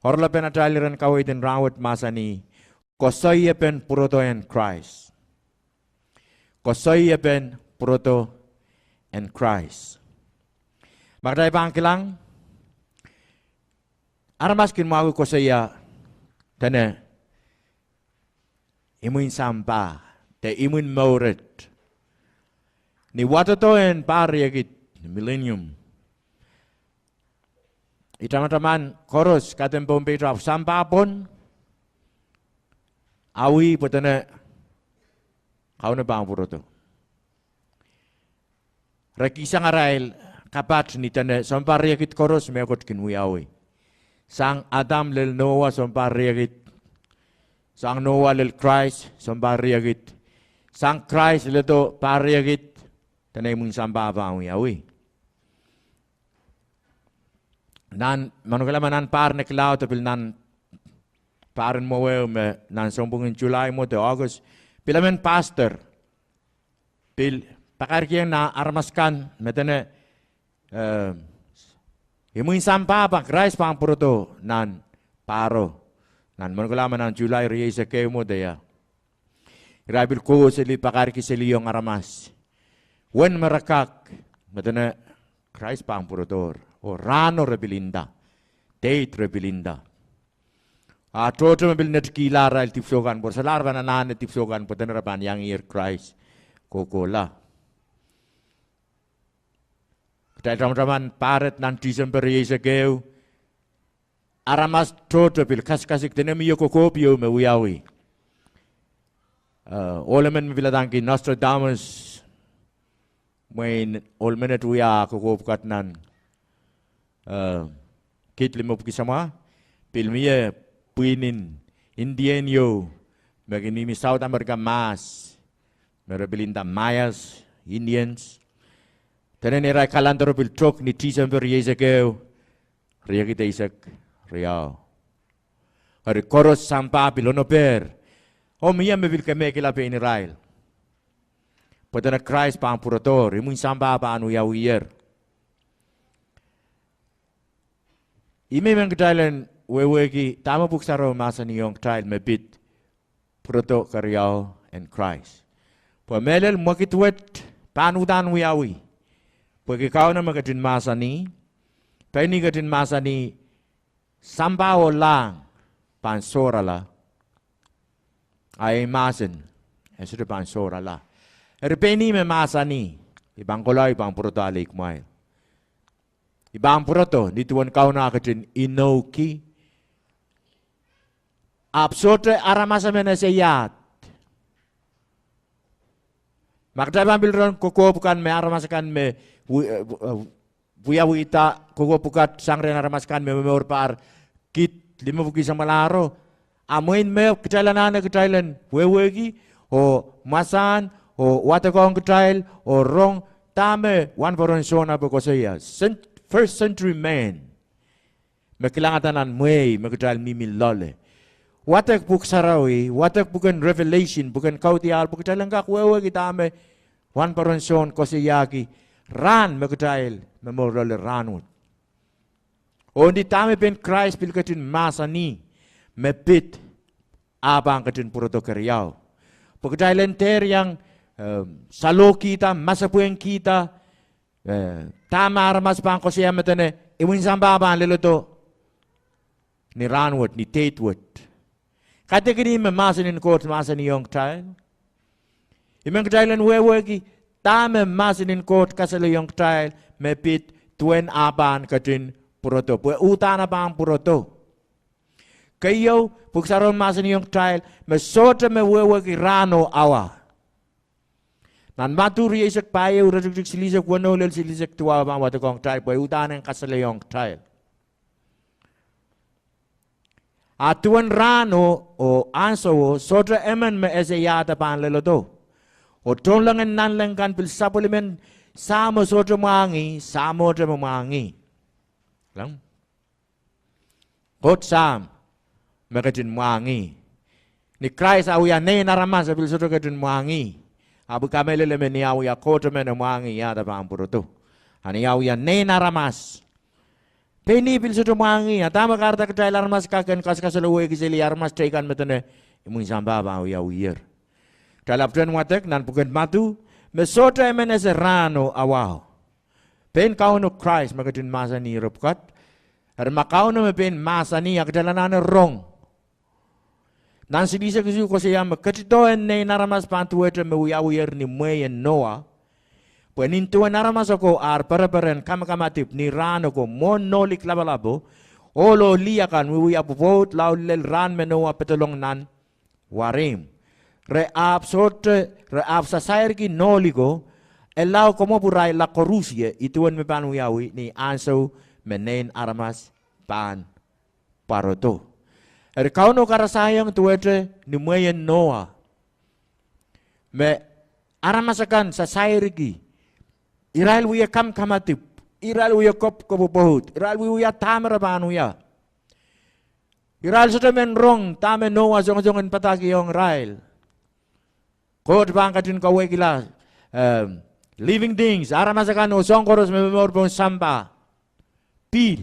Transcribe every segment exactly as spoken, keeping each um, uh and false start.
Oaralap en atail iren kaweid en rahnwet mahsanih, koasoiepen pwurodo en Krais. Koasoiepen pwurodo en Krais. Ma kitail pahn kilang, aramas kin mwahki koasoia dene imwin sampah, de imwin mour wet. Ni wadodo en pahr riekid, millennium, I tamataman koaros kaden Pohnpei, ahpw sampah pwon, awi pwe dene Kauno pahn pwurodo. Re kihsang arail kapat ni dene sounpar riekid koaros mehkot kin wiawi. Sang Adam lel Noa sounpar riekid. Sang Noa lel Krais sounpar riekid. Sang Krais leledo pahr riekid, dene imwin sampah pahn wiawi. Nan, manokehla me nan pahr nekilaud, pil nan pahr en mwoweo me nan sounpwongin July mwo de August, pil emen pastor pil pakairkihong nan aramas akan me dene, eh, imwin sampah pahn, Krais pahn pwurodo nan pahro. Nan manokehla me nan July rieisek ehu mwo de ia, irail pil kohseli, pakairki seliong aramas uwen me re kak, me dene Krais pahn pwurodohr. Oh rahno re pil nda, date re pil nda. A tohto me pil netikihla arail dipwisou kan, pwe re solahr pahn anahne dipwisou kan pwe dene re pahn iangier Krais kohkohla. Kitail tamataman pahr wet nan Tisempe rieisek ehu, aramas tohto pil kasikasik dene mie kokohp ieu me wiawi. Eh, ohl emen me pil adaneki Nostradamus, mwein ohl menet wia kokohp kat nan, eh, kid limepwiki samwa, pil mie pwihn en Indian ieu me kin mihmi South America mahs, me re pil nda Mayas, Indians. Dene neirail calendar pil tok ni Tisempe rieisek ehu, riekid eisek riau. Eri koaros sampah pil onopere. Oh mie me pil kemehkihla pein irail pwe dene Krais pahn pwurodohr, imwin sampah pahn wiawiher. Ih me I men kitail en wehwehki dahme Pwuhk Sarawi mahsanihong kitail me pid pwurodo keriau en Krais. Pwe mehlel mwekid wet pahn uhdahn wiawi. Pwehki Kauno me ketin mahsanih, pein ih ketin mahsanih, sampah oh lahng pahn sohrala, a ei mahsen e sohte pahn sohrala. Eri pein ih me mahsanih, I pahn kohla, I pahn pwurodo ale kumwail. I pahn pwurodo ni duwen Kauno eh ketin inouki. Ahpw sohte aramas emen ese iahd. Ma kitail pahn pil rong kokohp kan me aramas akan me wi-, eh, wiawihda kokohp pwukat sang rehn aramas akan me momour pahr kid limepwiki samwalahro, a mwein me kitail anahne kitail en wehwehki oh mwasahn oh wadekohng kitail oh rong dahme wahnpoaron Sohna pwe koasoia, cent-, first century men me kilangada nan mwehi me kitail mihmi loale. Wadek Pwuhk Sarawi, wadek pwuken Revelation, pwuken Kaudiahl, pwe kitail en kak wehwehki dahme wahnpoaron Sohn koasoiahki rahn me kitail momour loale rahnwet. Oh ni dahme pein Krais pil ketin mahsanih me pid ah pahn ketin pwurodo keriau. Pwe kitail en dehr iang, eh, salohkihda, masepwehngkihda, eh, dahme aramas pahn koasoia me dene imwin sampah pahn leledo ni rahnwet, ni date wet. Kaidehkin ih me mahsen en Koht mahsanihong kitail. I men kitail en wehwehki dahme mahsen en Koht kasalehiong kitail me pid duwen ah pahn ketin pwurodo, pwe uhdahn e pahn pwurodo. Keieu, Pwuhk Sarawi mahsanihong kitail me sohte me wehwehki rahno awa. Nan Madiu rieisek pahieu, iretikitik silihsek weneu lel silihsek duwau, pahn wadekohng kitail pwe uhdahn e kasalehiong kitail. A duwen rahno oh ansouo sohte emen me ese iahd e pahn leledo. Oh tohnleng en nanleng kan pil sapwellimen Sahmo sohte mwahngih, Sahmohte me mwahngih. Koht Sahm me ketin mwahngih. Ni Krais ah wia nein aramas e pil sohte ketin mwahngih. Ahpw I kamehlele me ni ah wia Koht emen e mwahngih iahd e pahn pwurodo. A ni ah wia nein aramas Pein ih pil sohte mwahngih, a dahme kahrehda kitail aramas kak en kaskaselo wehkiseli aramas teikan me dene imwin sampah pahn wiawiher. Kitail ahpwtehn wadek nan pwuken Madiu, me sohte emen ese rahno awa. Pein Kauno Krais me ketin mahsanih ire pwukat. Eri ma Kauno me pein mahsanih, a kitail anahne rong. Nan silihsek isuh koasoia me ketidohn nein aramas pahn duwehte me wiawiher ni mwehin Noa. Pwe nin duwen aramas oko ar pereperen kamakamadipw ni rahn oko mwohn nohlik lapalapo, ohl oh lih akan wiewia pwopwoud lao lel rahn me Noa pedolong nan warihmw. Re ahpw sohte, re ahpw sasairki nohliko, e lao komopwurailla koaros ie, ih duwen me pahn wiawi ni ansou me nein aramas pahn pwarodo. Eri Kauno karasaiong duwehte ni mwehin Noa me aramas akan sasairki, irail wie kamakamadipw, irail wie kop, kopwopwoud, irail wiewia dahme re pahn wia. Irail sohte men rong dahme Noa songosong en padahkihong irail. Koht pahn ketin kawehkihla, ehm, living things, aramas akan oh soahng koaros me momour pohn sampah, pihl.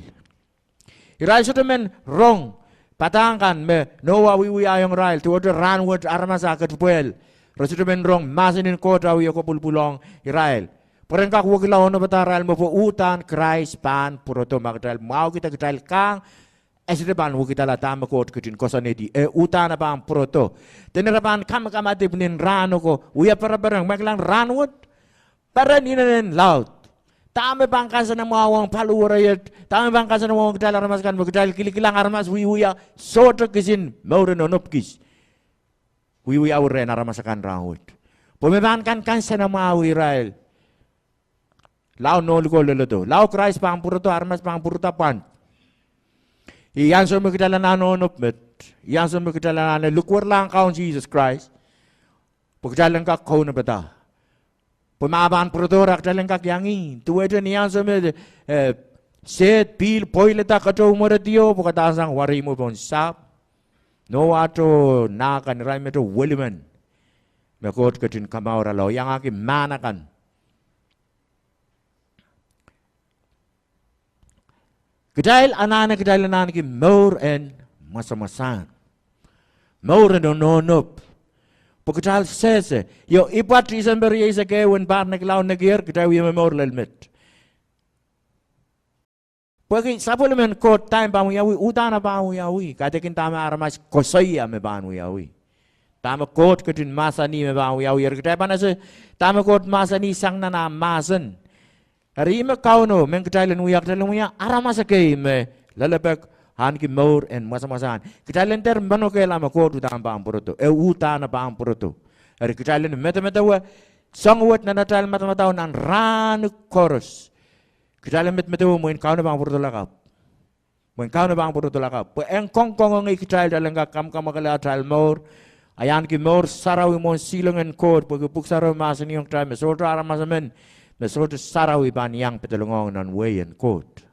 Irail sohte men rong padahk kan me Noa wiwiahiong irail, duwehte rahnwet aramas a ketipwehl. Re sohte men rong mahsen en Koht a wie kopwulpwulohng irail, pwe ren kak wekila onopada arail mwo pwe uhdahn Krais pahn pwurodo. Ma kitail mwahuki de kitail kahng, e sohte pahn wekidala dahme Koht ketin koasoanehdi, e uhdahn e pahn pwurodo. Dene re pahn kamakamadipw nin rahn oko, wia perepereng, ma kilang rahnwet, peren inenen laud. Dahme pahn kansenamwahwong paliwere iet, dahme pahn kansenamwahwong kitail aramas akan me kitail kilikilang aramas wiewia sohte kisin mour en onop kis. Wiewiawi rehn aramas akan rahnwet. Pwe me pahn kan kansenamwahu irail, lao nohliko leledo, lao Krais pahn pwurodo, aramas pahn pwurodo pwand. Ih ansou me kitail anahne onop met, ih ansou me kitail anahne likwerlahng Kaun Sises Krais, pwe kitail en kak kaunopada. Pwe ma pahn pwurodo, a kitail en kak iang ih. Duwehte ni ansou me, eh, sehd, pihl, pweilada, keteu mweredio, pwukadahsang warihmwo pohn sahpw, Noa oh nah kan, irail mehte welimen me Koht ketin kamourala oh iangahki mahn akan. Kitail anahne, kitail anahneki mour en mwasamwasahn, mour en onohnop. Pwe kitail sehse, io, ipwa Tisempe rieisek ehu en pahr nekilau nekier, kitail wie momour lel met. Pwehki sapwellimen Koht time pahn wiawi, uhdahn e pahn wiawi, kaidehkin dahme aramas koasoia me pahn wiawi. Dahme Koht ketin mahsanih me pahn wiawi, eri kitail pahn ese dahme Koht mahsanih sang nan ah mahsen. Eri ih me Kauno men kitail en wia, kitail en wia aramas ekei me lelepek, ahneki mour en mwasamwasahn. Kitail en dehr manokehla me Koht uhdahn pahn pwurodo, e uhdahn e pahn pwurodo. Eri kitail en medemedewe soahng wet nan atail madamadau nan rahn koaros. Kitail en medemedewe mwein Kauno pahn pwurodo lakapw. Mwein Kauno pahn pwurodo lakapw. Pwe en kongkongongei kitail, kitail en kak kamwakamwakele atail mour, ahneki mour sarawi mwohn silingen Koht, pwehki Pwuhk Sarawi mahsanihong kitail me sohte aramas emen me sohte sarawi pahn iang pedolongohng nan wehin Koht.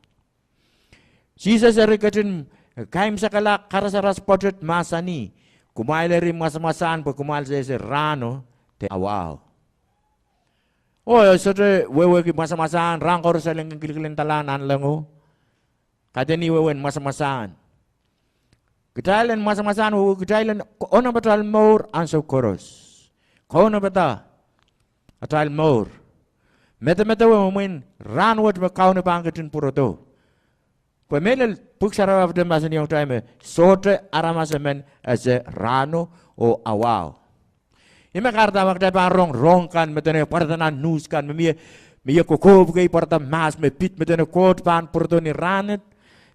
Sises eri ketin kaimwisekala karasaras pwoatet, mahsanih, kumwail eri mwasamwasahn pwe kumwail sehse rahno de awahu. Oh e sohte wehwehki mwasamwasahn rahn koaros, kitail en kin kilikilang dahla nanlengo. Kaidehn ih wehwehn mwasamwasahn. Kitail en mwasamwasahn, wehwehki kitail en onop atail mour ansou koaros. Kaunopada atail mour. Medemedewe me mwein rahn wet me Kauno pahn ketin pwurodo. Pwe mehlel Pwuhk Sarawi ahpwete mahsanihong kitail me sohte aramas emen ese rahno oh awahu. Ih me kahrehda ma kitail pahn rong rohng kan me dene pwarada nan nuhs kan me mie, mie kokohp kei, pwarada mahs me pid me dene Koht pahn pwurodo ni rahnwet.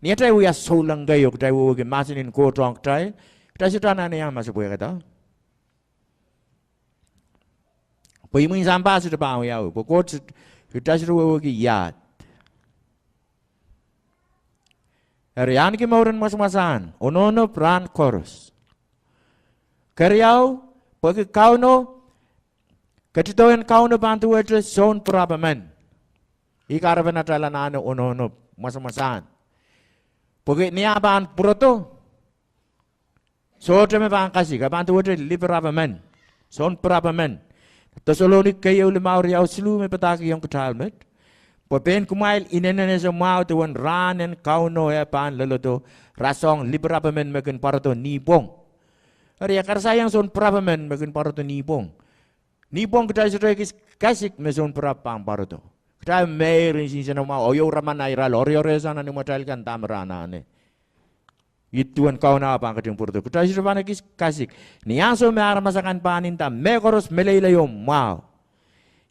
Ni atail wia souleng kei oh kitail wehwehki mahsen en Koht ong kitail, kitail sohte anahne iang masepwehkada. Pwe imwin sampah sohte pahn wiawi, pwe Koht sohte, kitail sohte wehwehki iaht. Eri ahneki mour en mwasamwasahn, onohnop rahn koaros. Keriau, pwehki Kauno, ketidohn Kauno pahn duwehte soun pwurap emen. Ih kahrepen atail anahne onohnop mwasamwasahn. Pwehki ni ah pahn pwurodo, sohte me pahn kasik, e pahn duwehte lipirap emen, soun pwurap emen. Deselonika keieu limau riau siluh me padahkihong kitail met, Pwe pein kumwail inenen ese mwahu duwen rahn en Kauno eh pahn leledo, rasehng lipirap emen me kin pwarodo nipwong. Eri e karasaiong soun pirap emen me kin pwarodo nipwong. Nipwong kitail sohte ekis kasik me soun pirap pahn pwarodo. Kitail meir nsenamwahu, oh iou raman irail oreorehsang nan imwatail kan dahme re anahne. Ih duwen Kauno pahn ketin pwurodo. Kitail sohte pahn ekis kasik. Ni ansou me aramas akan pahn nda mehkoaros meleilei oh mwahu,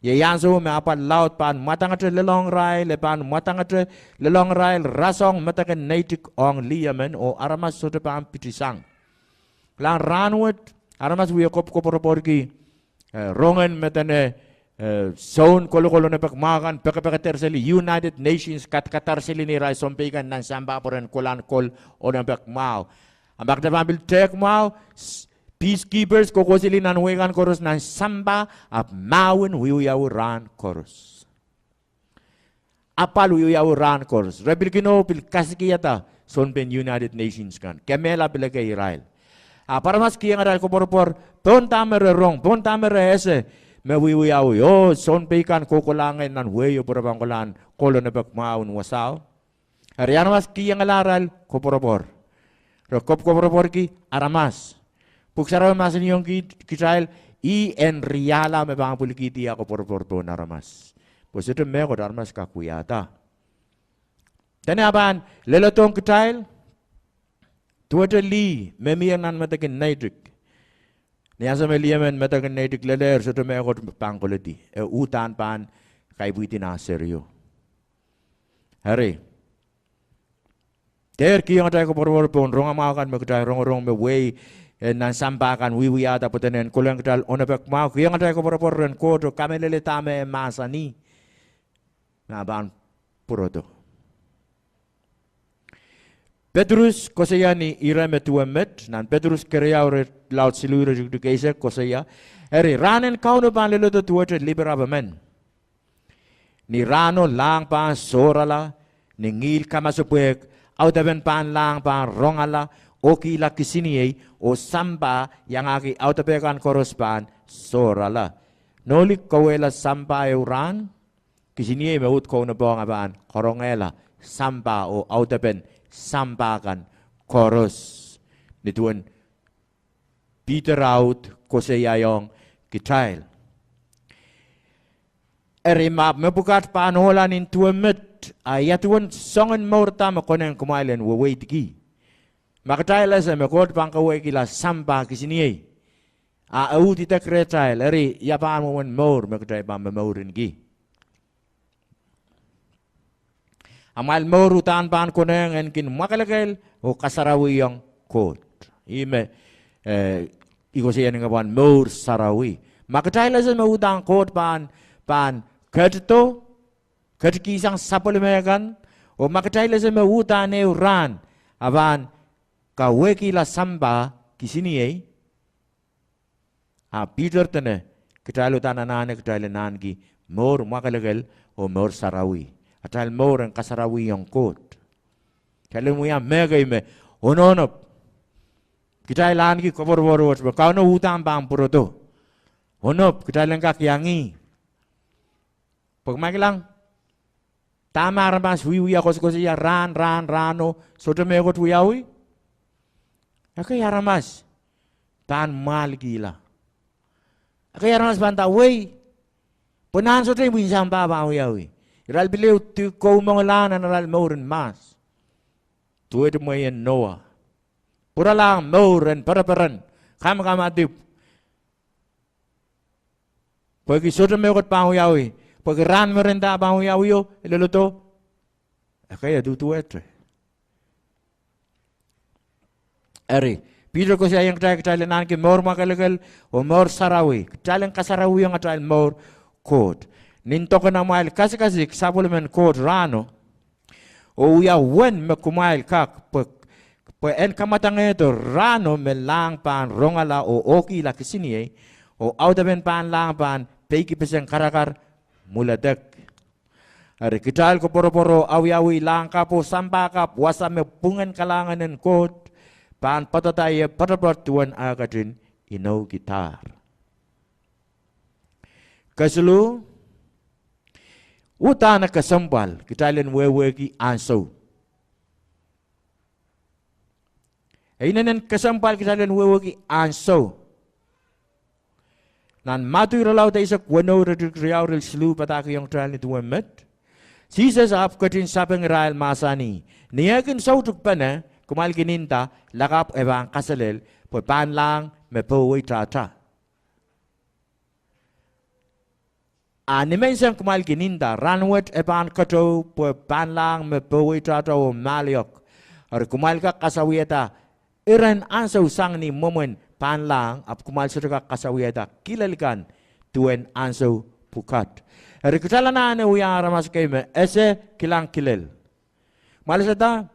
iei ansou me apwal laud pahn mwadangete lelohng irail, e pahn mwadangete lelohng irail rasehng medekin neitik ong lih emen oh aramas sohte pahn pitisang. Kilang, rahnwet aramas wie kopwukopwurepwurki rongen me dene soun kolokol onopek mwahu kan pekepekeder seli United Nations, kadkadar seli neirail sounpei kan nan sampah pwe ren kolahn kol onopek mwahu. A ma kitail pahn pil tehk mwahu, peacekeepers kohkohseli nan wehi kan koaros nan sampah, ahpw mahwen wiewiawi rahn koaros. Apwal wiewiawi rahn koaros. Re pil kin oh pil kasikihada sounpein United Nations kan, kemehla pil ekei irail. Ahpw aramas kihong atail koapworopwor pohn dahme re rong, pohn dahme re ese me wiewiawi, oh sounpei kan kohkohlahng nan wehio pwe re pahn kolahn kol onopek mwahu en wasao. Eri aramas kihongala arail koapworopwor. Re kopwukopwurepwurki aramas. Pwuhk Sarawi mahsanihong kitail, ih en riahla me pahn pwilikihdi ah koapworopwor pohn aramas, pwe sohte mehkot aramas kak wiahda. Dene e pahn leledohng kitail duwehte lih me mie nan medekin neitik. Ni ansou me lih emen medekin neitik lelehr, sohte mehkot pahn koledi, e uhdahn pahn kaipwihdi nah serio. Eri dehr kihong atail koapworopwor pohn rongamwahu kan me kitail rongorong me wehi en nan sampah kan wiewiahda pwe dene en kolahng kitail onopek mwahu. Kihong atail koapworopwor rehn Koht oh kamehlele dahme e mahsanih me e pahn pwurodo. Petrus koasoia ni ire me duwe met nan Petrus keriau, irelaud siluh, iretikitik eisek, koasoia: Eri rahn en Kauno pahn leledo duwehte lipirap emen. Ni rahno lahng pahn sohrala, ni ngihl kamasepwehk audepen pahnlahng pahn rongala, okihla kisiniei, oh sampah, iangahki audepe kan koaros, pahn sohrala. Nohlik kawehla sampah ehu rahn, kisiniei me uhd kaunopohng e pahn karongehla sampah oh audepen sampah kan koaros. Nin duwen Piter auhd koasoiaiong kitail. Eri ma mepwukat pahn ohla nin duwe met, a ia duwen soangen mour da me konehng kumwail en weweidki? Ma kitail ese me Koht pahn kawehkihla sampah kisiniei, a e uhd idek rehtail, eri ia pahn mwomwen mour me kitail pahn momourinki? Amwail mour uhdahn pahn konehng en kin mwakelekel oh kasarawihong Koht. Ih me, eh, I koasoia ni kapwan mour sarawi. Ma kitail ese me uhdahn Koht pahn, pahn ketido, ketikihsang sapwellime kan, oh ma kitail ese me uhdahn ehu rahn e pahn kawehkihla sampah kisiniei, a Piter dene kitail uhdahn anahne kitail en ahneki mour mwakelekel oh mour sarawi. Atail mour en kasarawihong Koht. Kitail en wia mehkei me onohnop. Kitail ahneki koapworopwor wet me Kauno uhdahn pahn pwurodo. Onop, kitail en kak iang ih. Pwe ma kilang, dahme aramas wiewia, koasokoasoia rahn, rahn, rahno, sohte mehkot wiawi. Ekei aramas pahn mwahlkihla. Ekei aramas pahn nda, wei, pwe nan sohte imwin sampah pahn wiawi. Irail pil ehu dihk koumengla nan arail mour en mahs. Duwehte mwehin Noa. Pwuralahng mour en pereperen, kamakamadipw. Pwehki sohte mehkot pahn wiawi. Pwehki rahn me ren nda pahn wiawio, e leledo. Ekei e duduwehte. Eri, Piter koasoiaiong kitail, kitail en ahneki mour mwakelekel oh mour sarawi. Kitail en kasarawihong atail mour Koht. Nin doken amwail kasikasik sapwellimen Koht rahno, oh wia uwen me kumwail kak, pwe, pwe en kamwadangehdo rahno me lahng pahn rongala oh ohkihla kisiniei, oh audepen pahnlahng pahn peikipeseng karakar mwuledek. Eri kitail koapworopworo, awiawih, lahng kapw oh sampah kapw, wasa me pwungen kalahngan en Koht, pahn poadada ie poatopoat duwen eh ketin inoukidahr. Kesiluh, Udahn e kesempwal kitail en wehwehki ansou. E inenen kesempwal kitail en wehwehki ansou. Nan Madiu irelaud eisek weneu, iretikitik riau, iretikitik siluh, padahkihong kitail ni duwen met, Sises ahpw ketin sapeng irail, mahsanih: Ni eh kin soutikpene, kumwail kin nda, lakapw e pahn kaselel, pwe pahnlahng me poweitahta. A ni menseng kumwail kin nda, rahnwet e pahn keteu pwe pahnlahng me poweitahta oh maliok. Eri kumwail kak kasawiada iren ansou sang ni mwomwen pahnlahng, ahpw kumwail sohte kak kasawiada kilel kan duwen ansou pwukat. Eri kitail anahne wia aramas kei me ese kilang kilel. Kumwail esehda,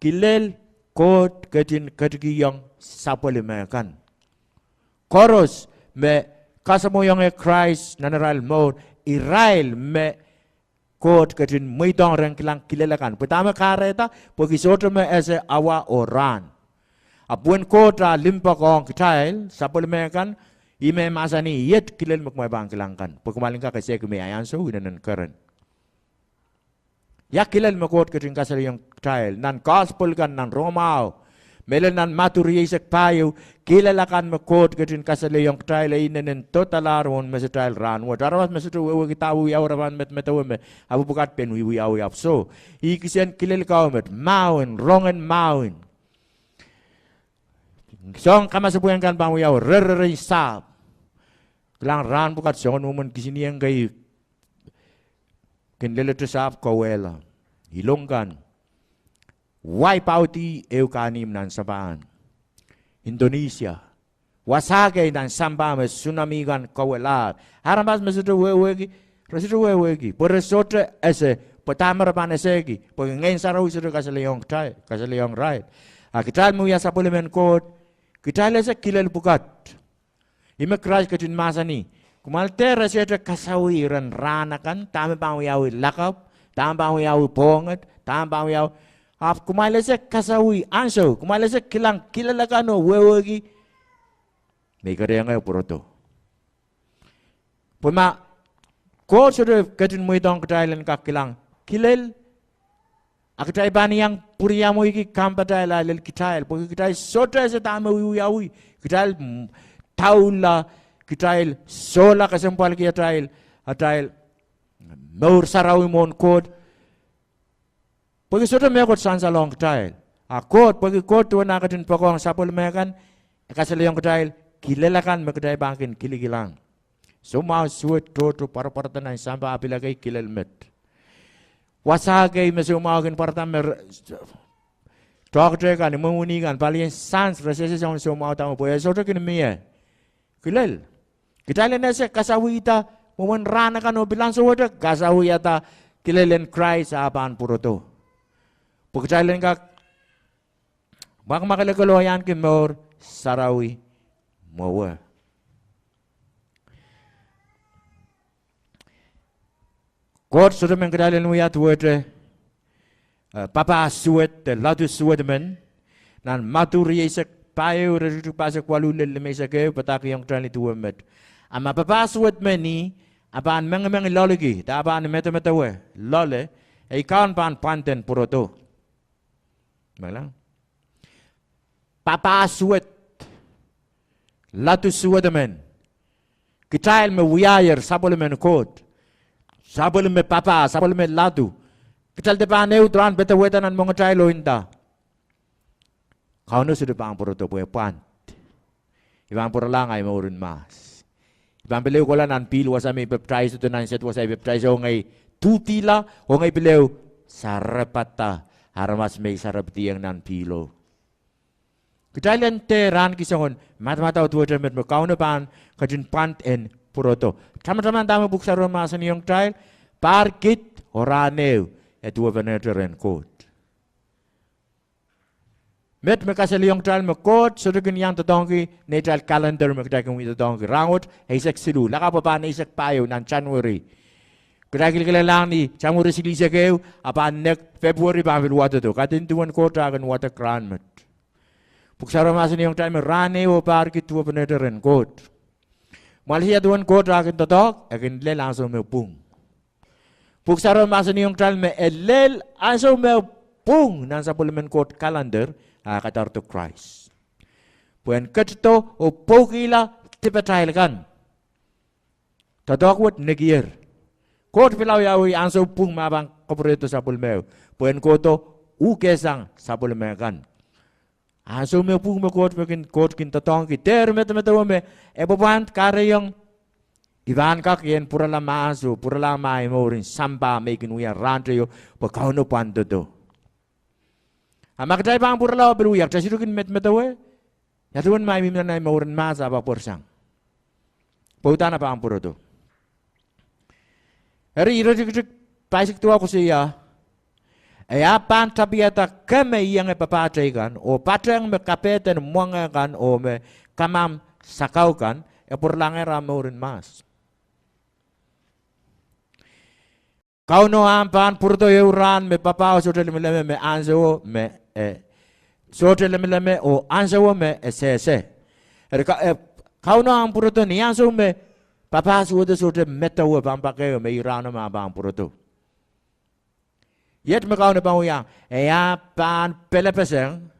kilel Koht ketin ketikihong sapwellime kan. Koaros me kasamwohng Krais nan arail mour, irail me Koht ketin mweidohng ren kilang kilel akan. Pwe dahme kahrehda? Pwehki sohte me ese awa oh rahn. Ahpw uwen Koht ah limpoak ong kitail sapwellime kan, ih me mahsanih, iet kilel me kumwail pahn kilang kan, pwe kumwail en kak esehki me ia ansou inenen keren. Ia kilel me Koht ketin kasalehiong kitail nan Gospel kan, nan Rongamwahu, mehlel nan Madiu rieisek pahieu, kilel akan me Koht ketin kasalehiong kitail e inenen dodalahr ong mesatail rahnwet. Aramas me sohte wehwehki dahme wiawi, re pahn medemedewe me ahpw pwukat pein wiwiawi, ahpw soh. Ih kisehn kilel kau met: mahwen, rongen mahwen. Soahng kamasepwehn kan pahn wiawi, rereren sahpw. Kilang, rahn pwukat soangen mwomwen kisinieng kei kin lelete sahpw kawehla. Ilong kan, wipeouti ehu kahnimw nan sampah en Indonesia. Wasa kei nan sampah me tsunami kan kawelahr. Aramas me sohte wehwehki, re sohte wehwehki pwe re sohte ese pwe dahme re pahn esehki, pwe Ngehn Sarawi sohte kasalehiong kitail, kasalehiong irail. A kitail me wia sapwellimen Koht, kitail ese kilel pwukat. Ih me Krais ketin mahsanih, kumwail dehr esehte kasawih iren rahn akan, dahme pahn wiawi lakapw, dahme pahn wiawi pwohnget, dahme pahn wiawi, ahpw kumwail ese kasawih ansou, kumwail ese kilang kilel akan oh wehwehki me I kerehng pwurodo. Pwe ma Koht sohte ketin mweidohng kitail en kak kilang kilel, a kitail pahn iang pwuriamweiki kampatail ah lel kitail, pwehki kitail sohte ese dahme wiewiawi. Kitail, mm, taula, kitail sohla kesempwalki atail, atail mour sarawi mwohn Koht. Pwehki sohte mehkot sansalohng kitail. A Koht, pwehki Koht duwen ah ketin poakohng sapwellime kan, e kasalehiong kitail kilel akan me kitail pahn kin kilikilang. Soumwahu suwed tohto pwarapwarada nan sampah pil ekei kilel met. Wasa kei me soumwahu kin pwarada me re-, toahkte kan, imwimwini kan, palien sans re sehse soangen soumwahu dahme pwe e sohte kin mie kilel. Kitail en ese kasawihda mwomwen rahn akan oh pil ansouwet kasawiada kilel en Krais ah pahn pwurodo, pwe kitail en kak mwakelekel oh ahneki mour sarawi mwowe. Koht sohte men kitail en wia duwehte, eh, papah suwed de ladu suwed men. Nan Madiu rieisek pahieu, iretikitik pahisek waluh lel limeisek ehu, padahkihong kitail ni duwe met: A ma papah suwed men ih, a pahn mengimengi loaleki, de a pahn medemedewe loale, ei kaun pahn pwanden pwurodo. Papah suwed, ladu suwed men. Kitail me wiahier sapwellimen Koht, sapwellime papah, sapwellime ladu, kitail de pahn ehud rahn pedewehda nan moangatail oh nda, Kauno sohte pahn pwurodo pwe e pwand. I pahn pwuralahng ahi mour en mahs. I pahn pil ehu kohla nan pihl wasa me I pepdaisodo, nan sed wasa I pepdaiso, oh ngehi duhdihla, oh ngehi pil ehu sarapada aramas me I sarapadiong nan pihlo. Kitail en dehr ahneki soangen madamadau duwehte met me Kauno pahn ketin pwand en pwurodo. Tamataman dahme Pwuhk Sarawi mahsanihong kitail, pahr kid oh rahn ehu e duwepenehte rehn Koht. Met me kasalehiong kitail me Koht sohte kin iang doadoahngki neitail calendar me kitail kin wie doadoahngki. Rahnwet eisek siluh, lakapw pahn eisek pahieu nan January. Kitail kilkilenglahng ni January silihsek ehu, a pahn nek February pahn pil wadedo. Kaidehn duwen Koht ah kin wadek rahn met. Pwuhk Sarawi mahsanihong kitail me rahn ehu oh pahr kid duwepenehte rehn Koht. Kumwail ese ia duwen Koht ah kin doadoahk? E kin lel ansou me pwung. Pwuhk Sarawio mahsanihong kitail me e lel ansou me pwung nan sapwellimen Koht calendar, a e kadarodo Krais pwehn ketido oh pwoukihla dipatail kan. Doadoahk wet nekier. Koht pil wiawi ansou pwung me e pahn kapwurehdo sapwellime, pwehn kohdo uhkehsang sapwellime kan. Ansou me pwung me Koht, me kin, Koht kin doadoahngki. Dehr medemedewe me e pahn pwand kahrehiong I pahn kak ien pwurala mahs oh pwuralahng ahi mour en sampah me I kin wia rahn teio, pwe Kauno pahn doadoahk. A ma kitail pahn pwurala oh pil wia, kitail sohte kin medemedewe ia duwen me mihmi nan ahi mour en mahs, a pahn pwerisang. Pwe uhdahn e pahn pwurodo. Eri iretikitik pahisek duwau koasoia, e ahpw pahn tapiada ke me ienge papah teikan, oh patehng me kapehden mwenge kan oh me kamamw sakau kan, e pwuralahngehr ahmw mour en mahs. Kauno ahpw pahn pwurodo ehu rahn me papah oh sohte lemeleme, me ansouo me, eh, sohte lemeleme oh ansouo me e sehse. Eri Ka-, eh, Kauno ahpw pwurodo ni ansou me papah suwedo sohte medewe, pahn pak ehu me ih rahno me e pahn pwurodo. Iet me Kauno pahn wiahiong, e ahpw pahn pelepeseng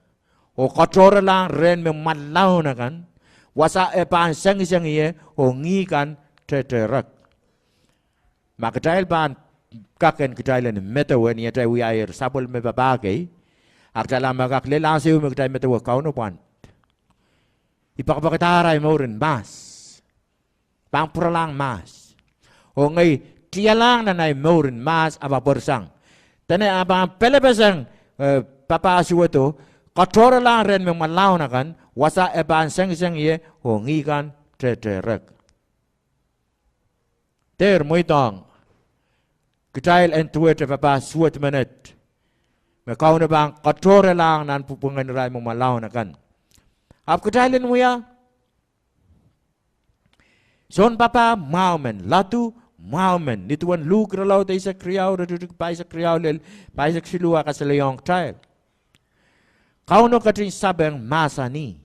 oh katohrelahng rehn me mwalaun akan, wasa e pahn sengiseng ie oh ngih kan tehterek. Ma kitail pahn kak en kitail en medewe ni atail wiahier sapwellime papah kei, a kitail ahpw me kak lel ansou me kitail medewe Kauno pwand. I pekipekdahr ahi mour en mahs. Pahn pwuralahng mahs. Oh ngehi tialahng nan ahi mour en mahs, a pahn pwerisang. Dene e pahn pelepeseng, eh, papah suwedo, katohrelahng rehn me mwalaun akan, wasa e pahn sengiseng ie oh ngih kan tehterek. Dehr mweidohng kitail en duwehte papah suwed menet me Kauno pahn katohrelahng nan pwupwungen irail me mwalaun akan. Ahpw kitail en wia sounpapah mwahu men, ladu mwahu men. Ni duwen Luk irelaud eisek riau, iretikitik pahisek riau lel pahisek siluh, a kasalehiong kitail, Kauno ketin sapeng, mahsanih: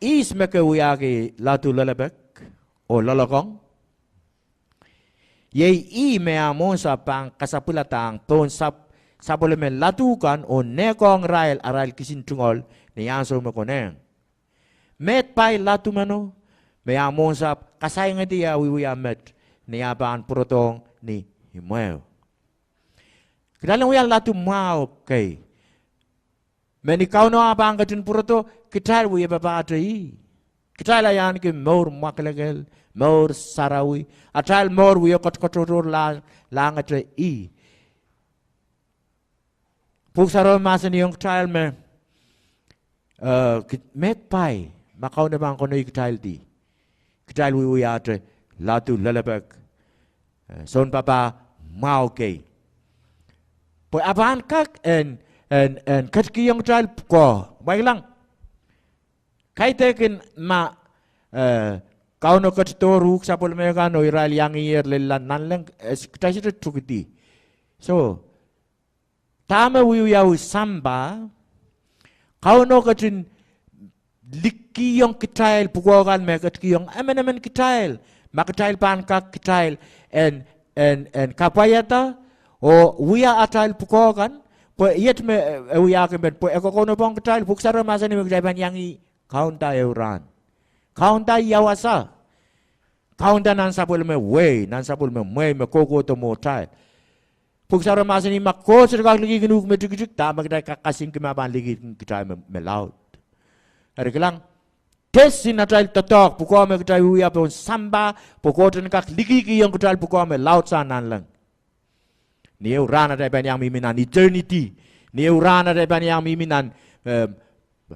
Ihs me ke wiahki ladu lelepek oh loalokong? Iei ih me ah mwohnsapw pahn kasapwiladahng pohn sap-, sapwellime ladu kan oh nehkohng irail arail kisin tungoal ni ansou me konehng. Meid pai ladu meno me ah mwohnsapw kasaingedi ah wiewia met ni ah pahn pwurodohng ni imweo. Kitail en wia ladu mwahu kei me ni Kauno ah pahn ketin pwurodo, kitail wie papahte ih. Kitail ahiahnki mour mwakelekel, mour sarawi, atail mour wie katokotohtohr lah-, lahngete ih. Pwuhk Sarawio mahsanihong kitail me, eh, ki-, meid pai ma Kauno pahn konehng kitaildi, kitail wiewiahte ladu lelepek, eh, sounpapah mwahu kei. Pwe e pahn kak en, en, en ketikihong kitail pwukoa. Mwail kilang, kaidehkin ma, eh, Kauno ketidohr uhk sapwellime kan oh irail iangiher lella nanleng, eh, kitail sohte tuhkedi. So, dahme wiewiawi sampah, Kauno ketin likihong kitail pwukoa kan me ketikihong emenemen kitail, ma kitail pahn kak kitail en, en, en kapwaiada oh wia atail pwukoa kan, pwe iet me, eh, e wiahki men, pwe e kokounopong kitail. Pwuhk Sarawio mahsanih me kitail pahn iang ih kaunda ehu rahn. Kaunda ia wasa? Kaunda nan sapwellime wehi, nan sapwellime mwehi me kohkohdo mwohtail. Pwuhk Sarawio mahsanih ma Koht sohte kak likihkin uhk me tikitik, dahme kitail kak kasingki me e pahn likihkin kitail me, me laud? Eri kilang, test en atail doadoahk, pwukoa me kitail wiewia pohn sampah, pwe Koht en kak likihkihong kitail pwukoa me laudsang nanleng. Ni ehu rahn atail pahn iang mihmi nan eternity. Ni ehu rahn atail pahn iang mihmi nan, eh,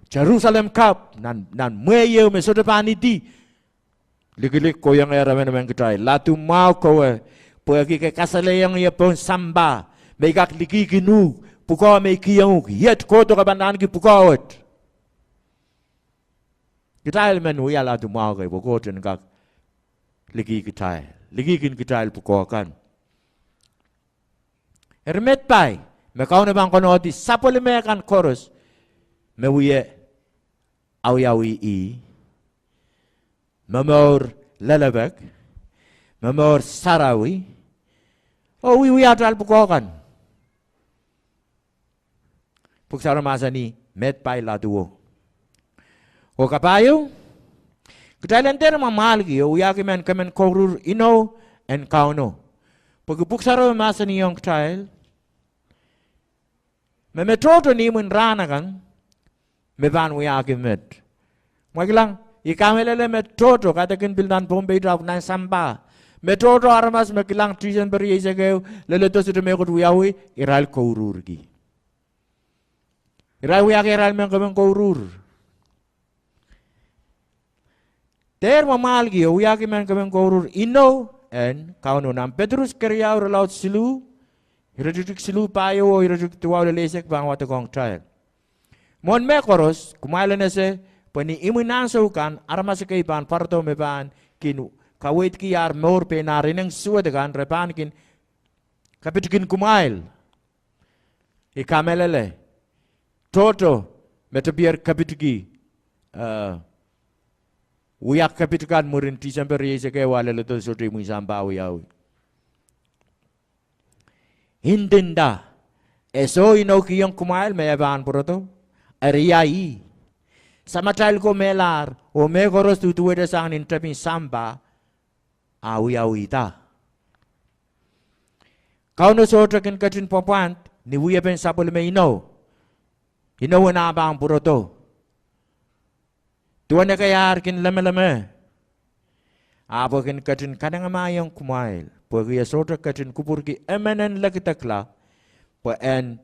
Jerusalem kapw, nan, nan mwehi ehu me sohte pahn edi. Likilik kohiengehr emenemen kitail, ladu mwahu kowe, pwehki ke kasalehiong ie pohn sampah me I kak likihkin uhk, pwukoa me I kihong uhk. Iet kohdo ke pahn ahneki pwukoa wet? Kitail men wia ladu mwahu kei pwe Koht en kak likih kitail, likihkin kitail pwukoa kan. Eri meid pai me Kauno pahn konehngki sapwellime kan koaros me wie awiawih ih, momour lelepek, momour sarawi, Oh wiewia atail pwukoa kan. Pwuhk Sarawi mahsanih, met pai laduo. Oh kapahieu, kitail en dehr mwamwahlki oh wiahki mehn kemen kouruhr inou en Kauno. Pwehki Pwuhk Sarawi mahsanihong kitail me me tohto ni imwin rahn akan, me pahn wiahki met. Mwein kilang, I kamehlele me tohto, kaidehkin pil nan Pohnpei, ahpw nan sampah, me tohto aramas me kilang Tisempe rieisek ehu, leledo sohte mehkot wiawi, irail kouruhrki. Irail wiahki arail mehn kemen kouruhr. Dehr mwamwahlki oh wiahki mehn kemen kouruhr inou en Kauno. Nan Petrus keriau, irelaud siluh, iretikitik siluh pahieu oh iretikitik duwau lel eisek pahn wadekohng kitail. Mwohn mehkoaros, kumwail en ese pwe ni imwin ansou kan aramas ekei pahn pwarodo me pahn kin kaweidki ar mour pein ar ineng suwed kan, re pahn kin kepitkin kumwail. I kamehlele, tohto me tepier kepitki, eh, wia kepit kan mwurin Tisempe rieisek ehu, a leledo sohte imwin sampah wiawi. Ndinda, e soh inoukihong kumwail me e pahn pwurodo? Eri ia ih? Samatail ko melahr, oh mehkoaros duduwehte sang nin tepin sampah, a wiawihda. Kauno sohte kin ketin pwapwand ni wiepen sapwellime inou, inou en ah pahn pwurodo. Duwen ekei ar kin lemeleme, ahpw e kin ketin kanengamahiong kumwail, pwehki e sohte ketin kupwurki emen en lekidekla, pwe en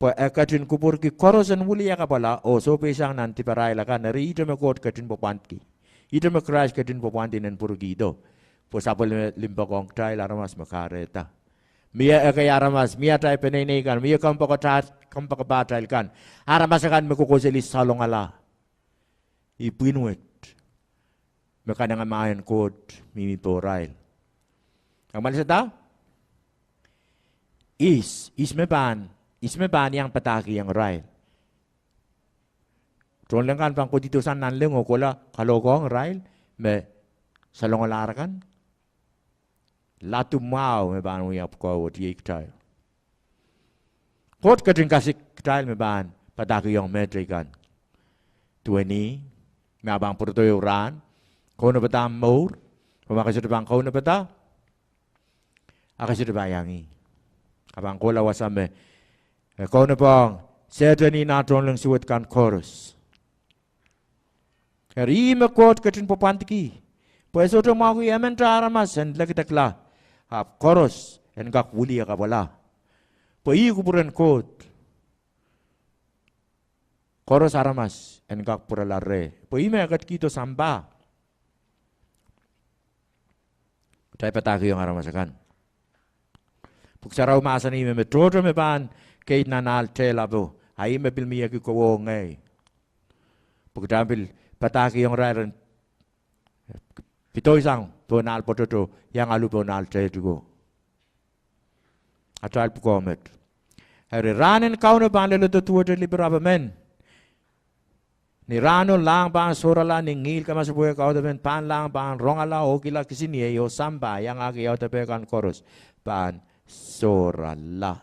pwe e ketin kupwurki koaros en wiliakapwala oh sohpeisang nan diparail akan. Eri ihte me Koht ketin pwapwandki. Ihte me Krais ketin pwapwandi en pwurkihdo. Pwe sapwellime limpoak ong kitail aramas me kahrehda. Mie ekei aramas, mie atail peneinei kan, mie kompoakepahtail kan. Aramas akan me kokoaseli salongala. Ih pwihn wet me kanengamah en Koht mihmi pohrail. Ahmw alsada? Ihs, ihs me pahn, ihs me pahn iang padahkihong irail? Tohnleng kan pahn kohdihdosang nanleng oh kohla kalohkohng irail me salongalahr akan? Ladu mwahu me pahn wia pwukoa wet, iei kitail. Koht ketin kasik kitail me pahn padahkihong mehteikan. Duwen ih, me e pahn pwurodo ehu rahn, kaunopada omw mour, oh ma ke sohte pahn kaunopada, a ke sohte pahn iang ih. A pahn kohla wasa me, eh, kaunopohng Sehdan oh nah tohnleng suwed kan koaros. Eri ih me Koht ketin pwapwandki, pwe e sohte mwahuki emente aramas en lekidekla, ahpw koaros en kak wiliakapwala. Pwe ih kupwuren Koht, koaros aramas en kak pwurala reh. Pwe ih me e ketikihdo sampah. Kitail padahkihong aramas akan. Pwuhk Sarawi mahsanih me me tohto me pahn keid nan ahl tehlapo, a ih me pil mieki kowe oh ngehi. Pwe kitail pil padahkihong irail ren pedoisang pohn ahl pwototo, iang alu pohn ahl tehtiko. Atail pwukoa met. Eri rahn en Kauno pahn leledo duwehte lipirap emen. Ni rahno lahng pahn sohrala, ni ngihl kamasepwehk audepen pahnlahng pahn rongala, oh kila kisiniei oh sampah, iangahki audepe kan koaros pahn sohrala.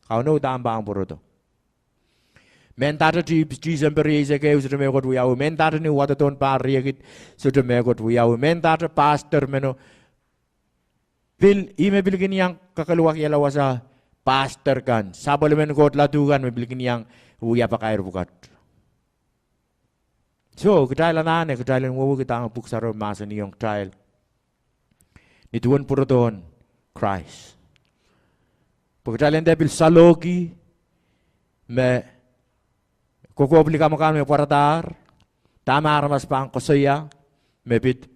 Kauno uhdahn pahn pwurodo. Mendahte Di-, Tisempe rieisek ehu sohte mehkot wiawi. Mendahte ni wadohdohn pahr riekid sohte mehkot wiawi. Mendahte pastor meno pil, ih me pil kin iang kakeluwakihala wasa pastor kan, sapwellimen Koht ladu kan me pil kin iang wia pakair pwukat. Soh, kitail anahne, kitail en wehwehki dahme Pwuhk Sarawi mahsanihong kitail ni duwen pwurodohn Krais. Pwe kitail en dehr pil salohki me kokohp likamw akan me pwaradahr, dahme aramas pahn koasoia me pid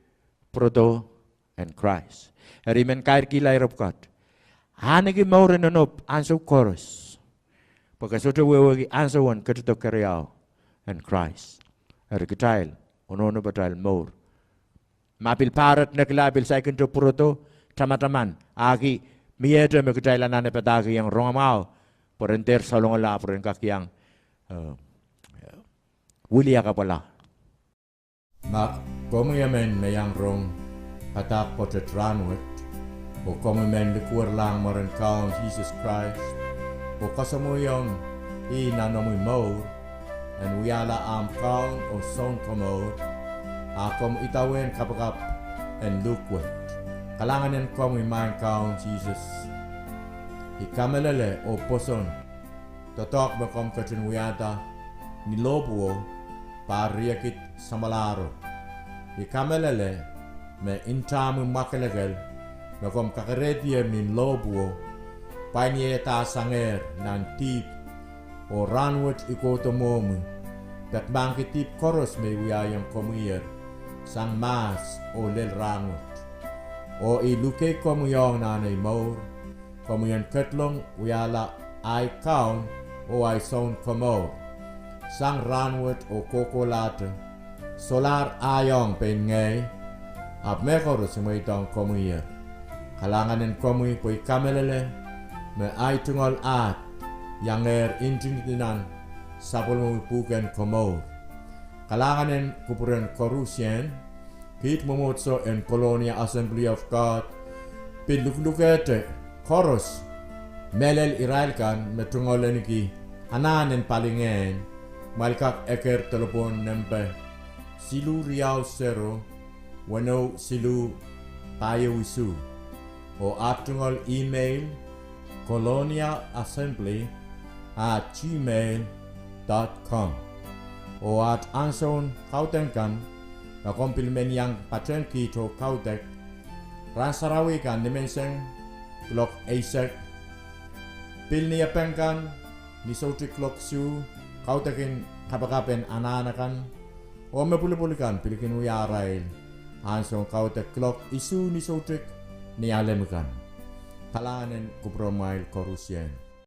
pwurodo en Krais. Eri I men kairkihla ire pwukat: ahneki mour en onop ansou koaros, pwe ke sohte wehwehki ansou en ketido keriau en Krais. Eri kitail, ononop atail mour. Ma pil pahret, nekila, pil saikinte pwurodo, tamataman, ahki miehte me kitail anahne padahkihong rongamwahu, pwe ren dehr salongala, pwe ren kak iang, eh, wiliakapwala. Ma komwi emen me iang rong padahk pwoatet rahnwet, Oh komwi men likuwerlahng mwaren Kaun Sises Krais, oh kasamwoiong ih nan omwi mour, en wiahla ahmw Kaun oh Sounkomour, a komw idawehn kapakap en luhk wet. Kalahngan en komwi maing Kaun Sises. I kamehlele oh pwoson doadoahk me komw ketin wiahda ni lohpwuo, pahr riekid samwalahro. I kamehlele me ntahmwi mwakelekel me komw kakerehdi ni lohpwuo, pwain iedahsangehr nan dihp, oh rahnwet I kohdo mwohmwi, peki mahkki dihp koaros me I wiahiong komwiher, sang mahs oh lel rahnwet. Oh I luke komwi ong nan ei mour, komwi en ketlong wiahla ahi Kaun oh ahi Sounkomour, sang rahnwet oh kohkohlahte, solahr ahi ong pein ngehi, ahpw mehkoaros I mweidohng komwiher. Kalahngan en komwi pwe I kamehlele me ahi tungoal ahd iangehr ntingdi nan sapwellimomwi pwuhken komour. Kalahngan en kupwuren koarusie, kiht mwomwohdiso en Colonia Assembly of God pil luklukehte koaros, mehlel irail kan me tungoal ahneki anahn en palingehn, kumwail kak eker delepwohn nempe siluh riau sero, weneu siluh, pahieu isuh, oh aht tungoal email, colonia assembly at gmail dot com. Oh aht ansoun kaudok kan, ma komw pil men iang patehng kiht oh kaudok, rahn sarawi kan nimenseng kuloak eisek, pil niepeng kan ni soutik kuloak isuh, kaudokin kapakap en anahn akan, oh me pwulopwul kan pil kin wia arail ansoun kaudok kuloak isuh ni soutik Nialem kan. Kalahngan en kupwuromwail koarusie.